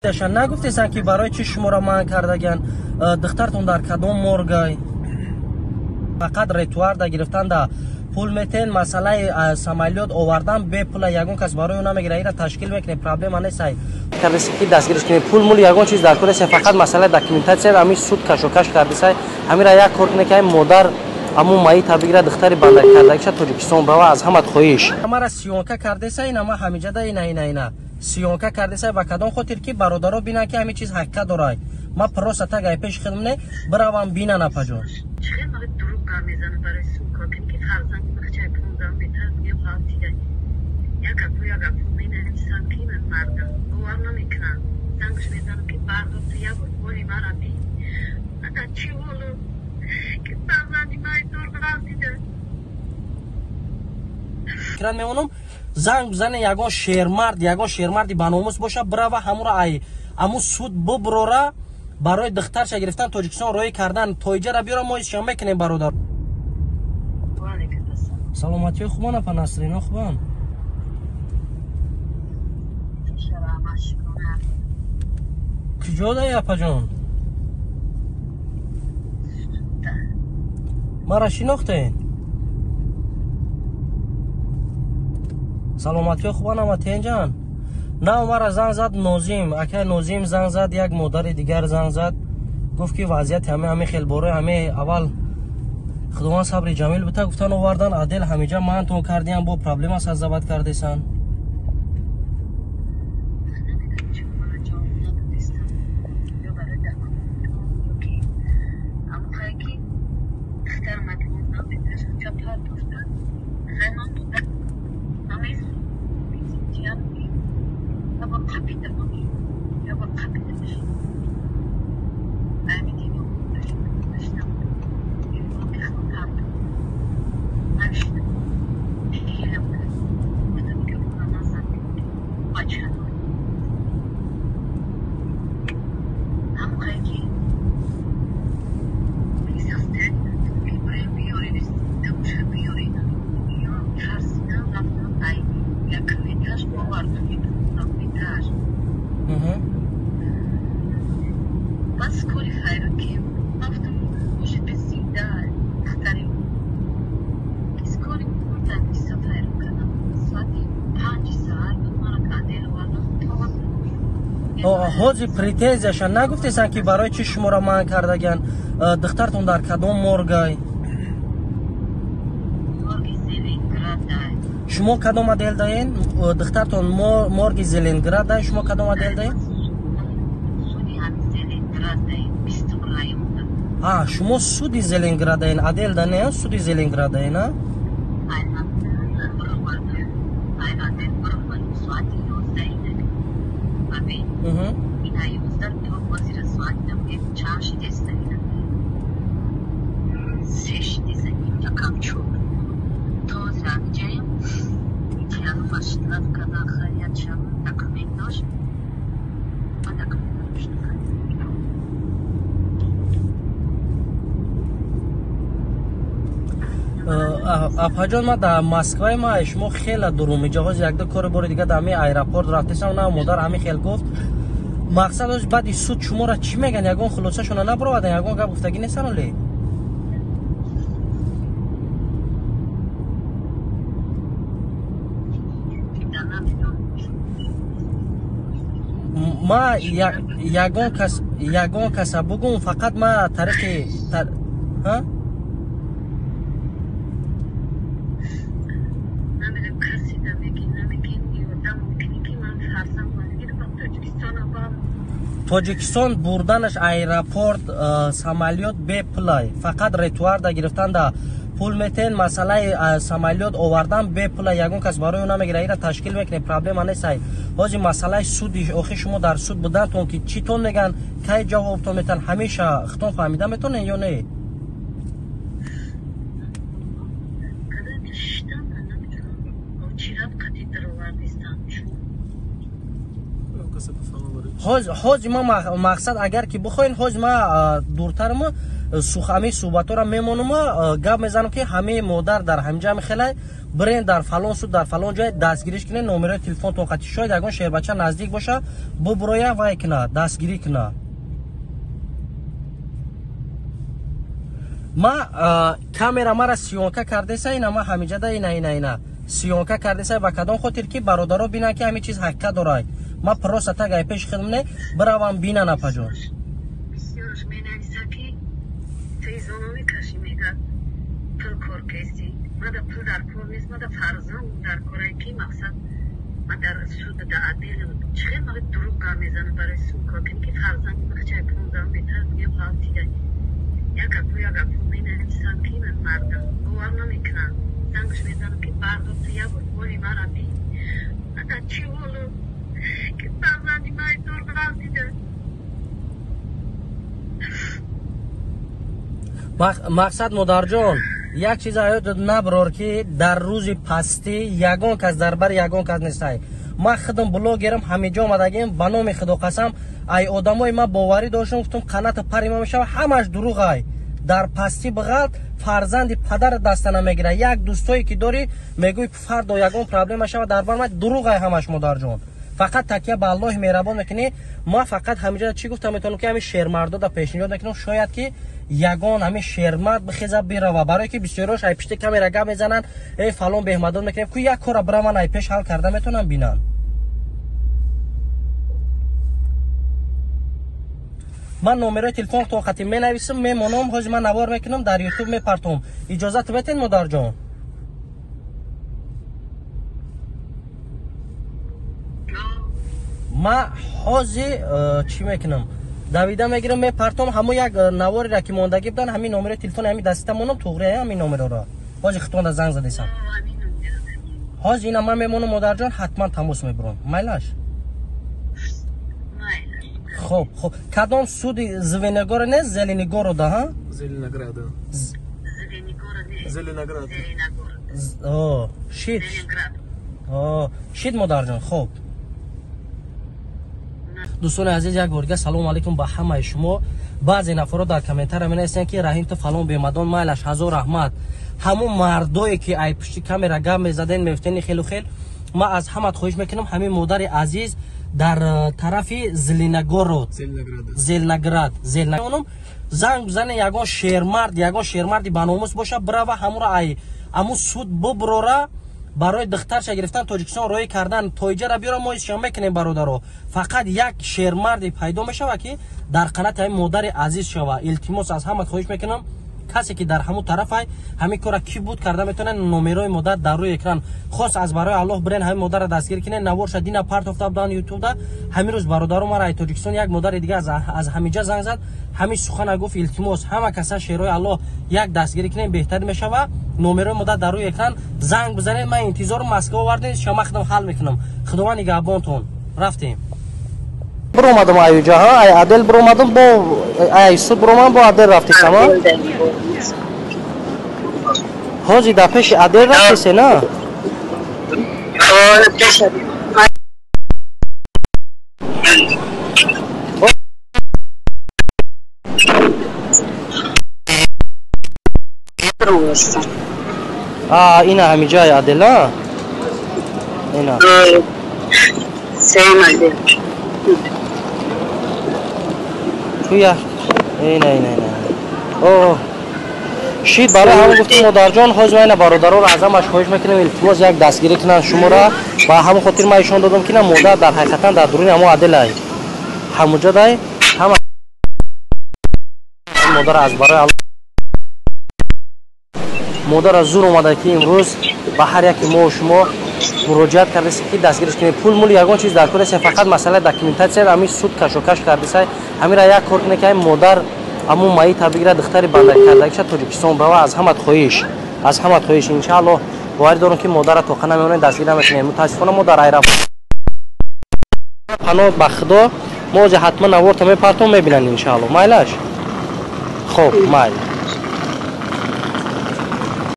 Нагуфтесан ки барои чӣ шуморо манъ кардаган? Духтартон дар кадом моргай? Фақат ретуарда гирифтанда пул метен, масъалаи самолёт овардан бепула, ягон кас барои ӯ намегира, ира ташкил мекунем, проблема несай. Кардеси ки дастгириш кунем, пул мул ягон чиз дар кор нест, фақат масъалаи документатсия, ҳамин суд кашокаш кардесай, ҳамира як кор куне ки ҳамин модар аму маита бигира, духтари банда кардагиша Тоҷикистон брава, аз ҳамат хоҳиш. Ҳамара съёмка кардесай, ина ма ҳамиҷада ина ина ина. Съёмка кардесай ба кадом хотир ки бародаро бинан ки ҳамин чиз ҳақиқат дорад. Ма просто так ай пеши хидм не, биравам бинан апаҷон. Кран мемонам, занг бизане ягон шермард, ягон шермарди ба номус боша, бирава ҳамуро ай аму суд буброра, барои духтарша гирифтан Тоҷикистон роҳӣ кардан, тоиҷара биёра, мо ишон мекунем, бародар. Саломатиҳои хубон апа Насрино, хубон? Куҷо даи апаҷон? Мара шинохтед? Саломатиҳо хубан ама тенҷан? Нав мара занг зад Нозим, акай Нозим занг зад, як модари дигар занг зад, гуфт ки вазъияти ҳаме ҳаме хел бораи ҳаме аввал Худованд сабри ҷамил бита, гуфтан овардан адел ҳамиҷа мантон кардиям, бо проблема сазават кардесан. Ҳози претензияша нагуфтесан ки барои чӣ шуморо манъ кардаган? Духтартон дар кадом моргай? Шумо кадом отдел даен? Духтартон морги Зеленград дай, шумо кадом отдел даен? А, шумо суди Зеленград даен, отдел да не, суди Зеленград даен, а? Апаҷон, ма дар Москваи ма шумо хела дурум, иҷа ҳози якда кори бори дига дар ҳамин аэропорт рафтесам, на модар ҳамин хел гуфт. Мақсад ҳози баъди суд шуморо чӣ меган? Ягон хулосашона набаровардан, ягон гап гуфтагӣ нестан оле? Ма ягон кас, ягон каса бугум, фақат ма тариқи ҳа? Тоҷикистон бурданаш аэропорт, самолёт бепулай, фақат ретуарда гирифтанда пул метен, масъалаи самолёт овардан бепула, ягон кас барои ӯ намегира, ира ташкил мекунем, проблема несай. Ҳози масъалаи суди охи шумо дар суд будантон ки читон меган, кай ҷавобтон метан, ҳамеша хитон фаҳмида метонен ё не? Ҳози ма мақсад агар ки бихоҳен, ҳози ма дуртарма ҳамин суҳбатҳоро мемонам, гап мезанам ки ҳамаи модар дар ҳаминҷа мехелай, бирен дар фалон суд, дар фалон ҷой дастгириш кунед, номерои телефонтон қати, шояд ягон шербача наздик боша, бубуроя вай куна, дастгирӣ куна. Ма камера мара съёмка кардеса, ина ма ҳамиҷада ина ина ина съёмка кардеса, ба кадом хотир ки бародаро бинанд ки ҳамин чиз ҳақиқат дорад. Ма просто так ай пеши худам не биравам бинан апаҷон. Бисёрш менависа ки ту изоно мекашӣ, мега пул кор кести. Мада пул дар кор нест, мада фарзанд дар корае ки мақсад ма дар суд да аделам. Чӣ хел мага дурӯғ гап мезанам барои суд кор кунӣ ки фарзанди махчай 15 метр мегӯям ғалтида. Як гапу як гапу менависам ки ман мардам бовар намекунам. Зангш мезанам ки бардор ту як бор ҳоли мара бин. Мада чӣ ҳолу ки фарзанди ман дур ғалтида. Мақсад модарҷон, як чиз ҳаётат наброр ки дар рӯзи пастӣ ягон кас дар бари ягон кас нестай. Ман худам блогерам, ҳамиҷо омадагим, ба номи худо қасам, ай одамои ман боварӣ доштам, гуфтам қаната пари ман мешава, ҳамаш дурӯғ ай. Дар пастӣ бағалт фарзанди падар даста намегирад. Як дӯстое ки дорӣ мегӯй фардо ягон проблема шава дар бар ман, дурӯғ ай ҳамаш модарҷон. Фақат такя ба Аллоҳи меҳрабон мекунӣ. Ман фақат ҳамиҷо чӣ гуфтам метавонам ки ҳамин шермардода пешниҳод мекунам, шояд ки ягон ҳамин шермард бихеза бирава, барое ки бисёриҳош ай пишти камера гап мезананд, эй фалон беҳмадон мекунем, ку як кора бираван ай пеш ҳал карда метавонам бинанд. Ман номерои телефонтон қати менависам, мемонам, ҳозир ман навор мекунам, дар ютуб мепартом. Иҷозат метен модарҷон? Ма ҳозир чӣ мекунам? Давида мегирам, мепартом, ҳамон як наворера ки мондагӣ будан, ҳамин номерои телефони ҳамин дастита монам, туғри ҳамин номерора. Ҳозир хитонда занг задесам. Ҳозир ина ман мемонам модарҷон, ҳатман тамос мебурам. Майлаш? Хоб, хоб. Кадом суди Звенигора не, Зеленигорода, ҳа? Зеленограда. Зеленоград. О, шит. О, шит модарҷон, хоб. Дӯстони азиз, як бор дига салому алайкум ба ҳамаи шумо. Баъзе нафарро дар комментария менависанд ки Раҳим ту фалон бемадон, майлаш, ҳазор раҳмат. Ҳамун мардое ки ай пушти камера гап мезаден, мефтени хелу хел, ман аз ҳамат хоҳиш мекунам, ҳамин модари азиз дар тарафи Зеленогород, Зеленоград, Зеленоград занг бизане, ягон шермард, ягон шермарди баномус боша, бирава ҳамуро ай ҳамун суд буброра, барои духтарша гирифтан Тоҷикистон роҳӣ кардан, тоиҷара биёра, мо ишон мекунем бародаро. Фақат як шермарде пайдо мешава ки дар қанати ҳамин модари азиз шава. Илтимос аз ҳамат хоҳиш мекунам, касе ки дар ҳамун тарафай ҳамин кора ки буд карда метавонад, номерои модар дар рӯи экран. Хос аз барои Аллоҳ бирен ҳамин модарро дастгир кунед. Наворша дина партофта будан ютубда. Ҳамин рӯз бародаро мара ай Тоҷикистон як модари дига аз ҳаминҷа занг зад, ҳамин сухана гуфт. Илтимос ҳама каса шерои Аллоҳ як дастгирӣ кунед, беҳтар мешава. Номерои модар дар рӯи экран, занг бизанед, ман интизорам. Москва овардем, шама худам ҳал мекунам. Худованд нигаҳбонтон. Рафтем. Биромадам аюҷа, ҳа, ай адел биромадам, бо ай суд биромадам, бо адел рафтесам, ҳа? Ҳозир дар пеши адел рафтесе, на? А, ина ҳамиҷаи адел, а? Ина. Туя. Ина, ина, ина. О. Шид барои ҳамон гуфтем модарҷон, ҳозир ман ина бародароро аз ҳамаш хоҳиш мекунем, илтимос як дастгирӣ кунанд шуморо. Ба ҳамон хотир ман ишон додам ки на модар дар ҳақиқатан дар дуруни ҳамон аделай. Ҳамуҷадай ҳама модар аз барои Аллоҳ модар аз зур омада ки имрӯз ба ҳар яки мо шумо муроҷиат кардест ки дастгириш кунем. Пул мул ягон чиз дар кор нест, фақат масъалаи документатсия, ҳамин суд кашокаш кардесай, ҳаминра як кор кунед ки ҳамин модар ҳамун маита бигирад, духтари бандакардагиша Тоҷикистон брава. Аз ҳамат хоҳиш, аз ҳамат хоҳиш, иншааллоҳ боварӣ дорам ки модарра тоқа намемонем, дастгир намекунем. Мутаассифона мо дар аэропорт, паноҳ ба Худо, мо ҳозир ҳатман наворта мепартом, мебинанд иншааллоҳ. Майлаш? Хоб, майл.